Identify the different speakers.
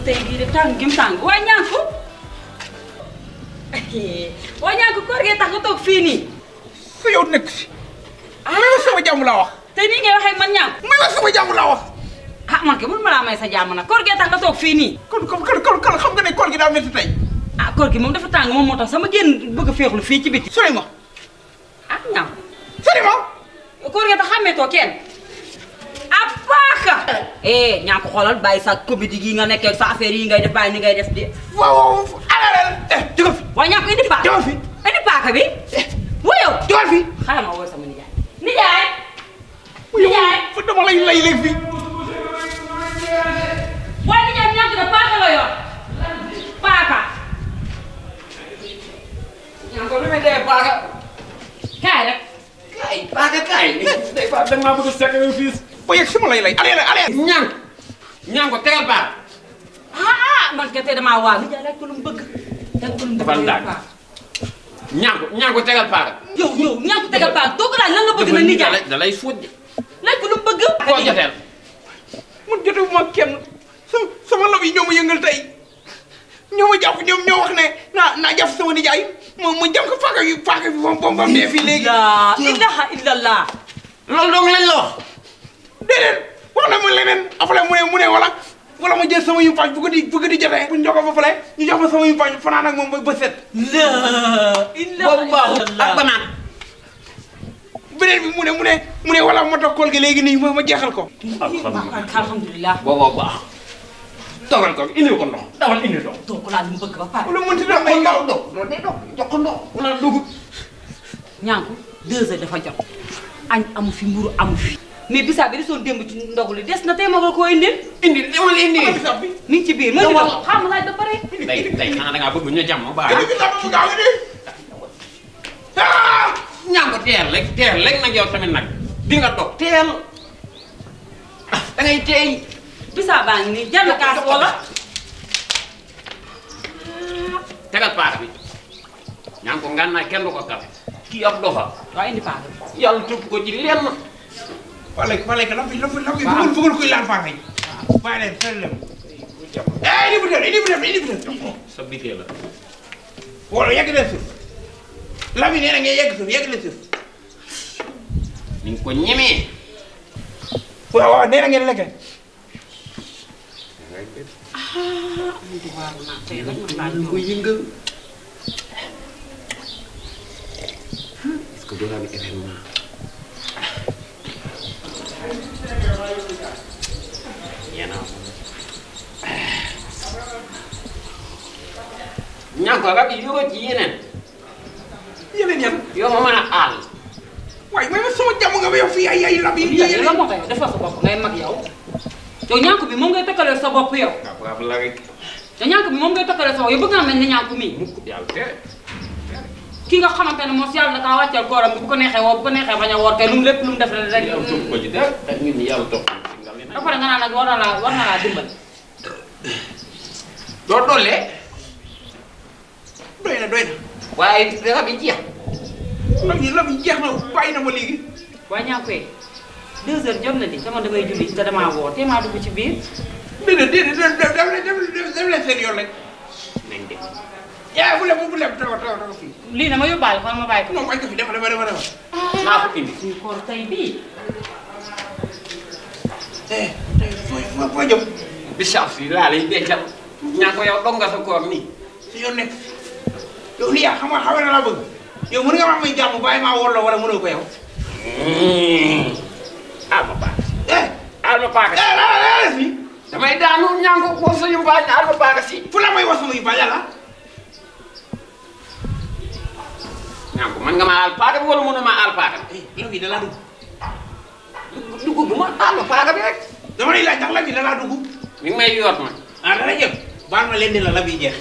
Speaker 1: tey bii de tàng gi mu tàng waa ñànku waa ñànku koor gee tax nga toog fii nii.
Speaker 2: sa yow nekk si. may wax sama jàmm laa wax.
Speaker 1: tey nii ngay waxee man ñànku.
Speaker 2: may wax sama jàmm laa wax.
Speaker 1: ah man kay mënuma laa may sa jàmm nag koor gee tax nga toog fii nii.
Speaker 2: kon xam nga ne koor gi daa métti tey.
Speaker 1: ah koor gi moom dafa tàng moom moo tax sama génn bëgg a féexlu fii ci biti.
Speaker 2: sori ma.
Speaker 1: ah ñànku.
Speaker 2: sori ma.
Speaker 1: koor gee tax xàmmeetoo kenn. ah paaka. ñànku xoolal bàyyi sa comédie gi nga nekkee sa affaire yi ngay def bàyyi ni ngay def de.
Speaker 2: waaw alal jógal fi.
Speaker 1: waa ñànku indi paaka.
Speaker 2: jógal fi.
Speaker 1: indi paaka bi. wuyow.
Speaker 2: jógal fi.
Speaker 1: xaaral ma woo sama nijaay. nijaay. nijaay.
Speaker 2: fa dama lay léegi fii.
Speaker 1: waaye nijaay ñànku de paaka la yor. paaka.
Speaker 3: ñànku lu muy dee paaka.
Speaker 1: kaay rek.
Speaker 3: kaay paaka kaay. day fa da nga maa bëgg a sekk yow fii.
Speaker 2: ba yegg sama lay. allez.
Speaker 3: ñànku tegal paaka.
Speaker 1: man kay tey damaa waa nijaay laaj ko lu mu bëgg. laaj ko lu mu bëgg
Speaker 3: Defal ndànk. ñànku tegal paaka.
Speaker 1: yow ñànku tegal paaka doo ko laaj lan nga bëgg na nijaay.
Speaker 3: da lay fóot de.
Speaker 1: laaj ko lu mu bëgg.
Speaker 3: koo joteel.
Speaker 2: man jotewuma ak kenn sama lob yi ñoo ma yëngal tey ñoo ma jàpp ñoom ñoo wax ne naa jàpp sama nijaay mu jam ko paaka bi ba mu dee fii léegi.
Speaker 1: laa ilaha illallah.
Speaker 3: loolu dong lañ la wax.
Speaker 2: déedéet wax na ma leneen après mu ne wala ma jël sama yumpaañ bu ko di jotee bu ñu jox ko ba fële ñu jox ma sama yumpaañ fanaan ak moom ba set.
Speaker 1: laa ilaha
Speaker 3: boobu baaxul
Speaker 1: illallah.
Speaker 3: ak banaan.
Speaker 2: beneen bi mu ne wala ma toog kool gi léegi nii ma jeexal ko.
Speaker 1: alhamdulilah.
Speaker 3: booboo baax. toogal ko indi ko ndox dawal indi ndox.
Speaker 1: doo ko laaj lu mu bëgg ba pare.
Speaker 2: lu mënti doon ay
Speaker 3: ndox loolu day dox jox ko ndox wala dugub.
Speaker 1: ñànku 2 heures dafa jot. añ amu fi mburu amu fi. mais bisaab bi desoon démb ci ndogu li des na tey ma nga koo indil.
Speaker 3: demal indi.
Speaker 2: bisaab bi.
Speaker 1: mi ngi ci biir ma ngi doon xam laaj ba pare.
Speaker 3: day xanaa da ngaa bëgg ñu jàmm baax.
Speaker 2: bisaab bu gaaw gi
Speaker 3: ñànku teel rek nag yow tamit nag di nga dog teel da ngay teey.
Speaker 1: bisaab baa ngi nii jar na kaas wala.
Speaker 3: tegal paaka bi ñànku ngànnaay kenn du ko kal kii ab dofa
Speaker 1: waaw indi paaka bi.
Speaker 3: yàlla tëb ko ci lenn.
Speaker 2: wala bëggul kuy laal paaka yi. bàyyi leen fële leen. indi bu teel.
Speaker 3: sa bitee la.
Speaker 2: wala yegg leen suuf. Lam yi nee na ngeen yegg leen suuf.
Speaker 3: ni nga ko ñemee.
Speaker 2: waaw nee na ngeen lekk.
Speaker 3: lu ko yëngal. est-ce que doo am événement. ñànku ak yóbbu ci yeneen.
Speaker 2: yeneen yan.
Speaker 3: yow ma mën a aal.
Speaker 2: waaye mooy sama jàmm nga ba yow fii ay lab yi.
Speaker 1: nijaay la moo tax yow defal sa bopp ngay mag yow. yow ñànku bi moom ngay tokkaleel sa bopp yow.
Speaker 3: waaw la rek.
Speaker 1: te ñànku bi moom ngay tokkaleel sa bopp yow bëgg naa mel ni ñànku mi.
Speaker 3: yàlla tere.
Speaker 1: ki nga xamante ne moom si yàlla da kaa wàcceel kooram bi bu ko neexee woo bu ko neexee bañ a woor kay lu mu lépp lu mu def rek.
Speaker 3: yàlla topp ko ci dara ak nit ñi yàlla topp ko ci nga
Speaker 1: ba pare nga naan nag war na laa dimbal.
Speaker 3: doo dollee.
Speaker 2: doy na.
Speaker 3: waaye rab yi jeex.
Speaker 2: lab yi jeex na bàyyi na ma léegi.
Speaker 1: waaye ñànku yi 2 heures jot na di dama damay julli te damaa woor te maa dugg ci biir.
Speaker 2: déedéet dem leen seen yoon rek.
Speaker 3: nañ dem.
Speaker 2: yaa bu leb taw fii.
Speaker 1: lii na ma yóbbaale kon ma bàyyi ko.
Speaker 2: non bañ ko fi dafa.
Speaker 3: naa ko indi.
Speaker 1: suñu koor tey bii.
Speaker 2: tey foo jëm.
Speaker 3: bisaab si laa lay dencal. ñaa ko yow dong nga sa koor nii.
Speaker 2: si yoon nekk yow lii yaa xam na laa bëgg yow mën nga wax may jàmm bàyyi maa wóor la wala mënoo ko yow.
Speaker 3: aal ma paaka si. aal ma paaka si.
Speaker 2: la si.
Speaker 3: damay daanu ñaa ko wax sa yumpaañ aal ma paaka si.
Speaker 2: fu la may wax sama yu bañ la.
Speaker 3: ñaa ko mën nga ma aal paaka bi wala mënoo ma aal paaka bi.
Speaker 2: lab yi da laa dugg.
Speaker 3: dugub bu ma aal ma paaka bi rek.
Speaker 2: dama lay laaj ndax lab yi da laa dugg.
Speaker 3: mi ngi may yoot ma.
Speaker 2: dana jëm baal ma leen di la lab yi jeex.